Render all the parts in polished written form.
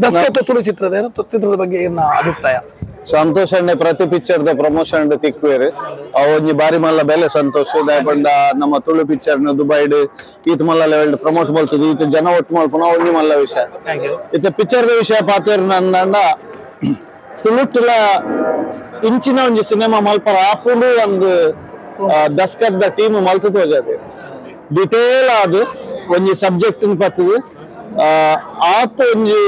ದಸ್ಕತ್ ತುಳು ಚಿತ್ರದ ಏನು ಚಿತ್ರದ ಬಗ್ಗೆ ಏನ ಅಭಿಪ್ರಾಯ? ಸಂತೋಷ್ ಅಣ್ಣೆ ಪ್ರತಿ ಪಿಕ್ಚರ್ ದ ಪ್ರಮೋಷನ್ ತಿಕ್ವೇರು. ಅವು ಒಂಜಿ ಬಾರಿ ಮಲ್ಲ ಬೆಲೆ ಸಂತೋಷ್. ದಾಯೆ ನಮ್ಮ ತುಳು ಪಿಕ್ಚರ್ ನ ದುಬೈಡ್ ಈತ್ ಮಲ್ಲ ಲೆವೆಲ್ ಪ್ರಮೋಟ್ ಮಲ್ತದು, ಈತ ಜನ ಒಟ್ಟು ಮಲ್ಪುನ ಒಂಜಿ ಮಲ್ಲ ವಿಷಯ. Thank you. ಇತ್ತೆ ಪಿಕ್ಚರ್ ದ ವಿಷಯ ಪಾತೆರ್ ನಂದಂಡ, ತುಳುಟ್ಟುಲ ಇಂಚಿನ ಒಂಜಿ ಸಿನಿಮಾ ಮಲ್ಪರ ಆಪುಂಡು ಒಂದು ದಸ್ಕತ್ the team ಮಲ್ತು ತೋಜಾದೆ. ಡಿಟೇಲ್ ಆದ್ ಒಂಜಿ ಸಬ್ಜೆಕ್ಟ್ ಪತ್ತದು, ಆತ್ ಒಂಜಿ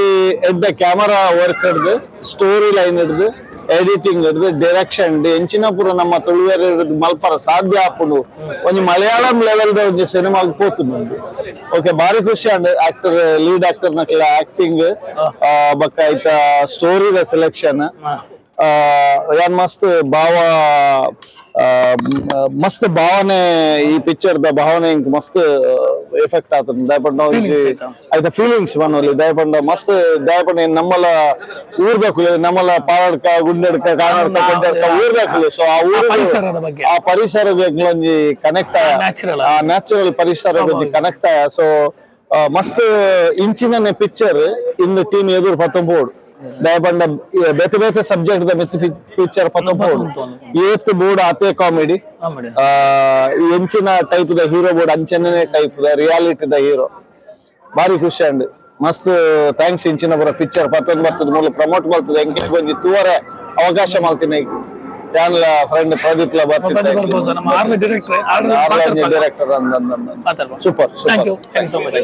ಎಡ್ಡೆ ಕ್ಯಾಮರಾ ವರ್ಕ್ ಹಿಡ್ದು, ಸ್ಟೋರಿ ಲೈನ್ ಹಿಡ್ದು, ಎಡಿಟಿಂಗ್ ಹಿಡ್ದು, ಡೈರೆಕ್ಷನ್, ಎಂಚಿನ ಪೂರ ನಮ್ಮ ತುಳುವೆರ್ ಹಿಡ್ದು ಮಲ್ಪರ ಸಾಧ್ಯ ಆಪುಂಡು. ಒಂಜಿ ಮಲಯಾಳಂ ಲೆವೆಲ್ ದ ಒಂಜಿ ಸಿನಿಮಾ ಪೋತುಂಡು. ಓಕೆ, ಬಾರಿ ಖುಷಿ and actor, lead actor ನಕ್ಲ ಆಕ್ಟಿಂಗ್ ಬೊಕ್ಕ ಐತ ಸ್ಟೋರಿದ ಸೆಲೆಕ್ಷನ್. ಯಾನ್ ಮಸ್ತ್ ಭಾವ ಮಸ್ತ್ ಭಾವನೆ, ಈ ಪಿಕ್ಚರ್ ದ ಭಾವನೆ ಇಂಕ್ ಮಸ್ತ್ ಎಫೆಕ್ಟ್ ಆತದ. ದಯಪಂಡ ಒಂಜಿ Feelings ಆಯ್ತಾ? ಐತ ಫೀಲಿಂಗ್ಸ್ ಪನೊಲಿ. ದಯಪಂಡ ಮಸ್ತ್, ದಯಪಂಡ ನಮ್ಮಲ ಊರ್ದಕುಲು, ನಮ್ಮಲ ಪಾರಡ್ಕ, ಗುಂಡಡ್ಕ, ಕಾನಡ್ಕ, ಗುಂಡಡ್ಕ ಊರ್ದಕುಲು. ಸೊ ಆ ಊರು ಪರಿಸರದ ಬಗ್ಗೆ. ಆ ಪರಿಸರ ಒಂಜಿ ಕನೆಕ್ಟ್ Natural. ಆ ನ್ಯಾಚುರಲ್ ಪರಿಸರ ಒಂಜಿ ಕನೆಕ್ಟ್. ಸೊ ಮಸ್ತ್ ಇಂಚಿನನೆ ಪಿಕ್ಚರ್ ಇಂದು ಟೀಮ್ ಎದುರು ಪತ್ತೊಂಬೋಡು. ದಯಪಂಡ ಬೇತೆ ಬೇತೆ ಸಬ್ಜೆಕ್ಟ್ ದ ಮಿತ್ ಪಿಕ್ಚರ್ ಪತ್ತೊಂಬೋಡು. ಏತ್ ಬೋರ್ಡ್ ಆತೆ ಕಾಮಿಡಿ. ಕಾಮಿಡಿ. ಎಂಚಿನ ಟೈಪ್ ದ ಹೀರೋ ಬೋರ್ಡ್ ಅಂಚನೆ ಟೈಪ್ ದ ರಿಯಾಲಿಟಿ ದ ಹೀರೋ. ಬಾರಿ ಖುಷಿ ಅಂಡ್ ಮಸ್ತ್ thanks. ಇಂಚಿನ ಪೂರ ಪಿಕ್ಚರ್ ಪತ್ತೊಂದು ಬರ್ತದ ಮೂಲ ಪ್ರಮೋಟ್ ಮಲ್ತದೆ. ಎಂಕ್ಲೆಗ್ ಒಂಜಿ ತೂವರೆ ಅವಕಾಶ ಮಲ್ತಿನ ಯಾನ್ಲ ಫ್ರೆಂಡ್ ಪ್ರದೀಪ್ ಲ. ಪ್ರದೀಪ್ ಬರ್ಬೋದು, ನಮ್ಮ ಆರ್ಮಿ ಡೈರೆಕ್ಟರ್. ಡೈರೆಕ್ಟರ್ ಅಂದ. Super. Thank super. You, thank you so much.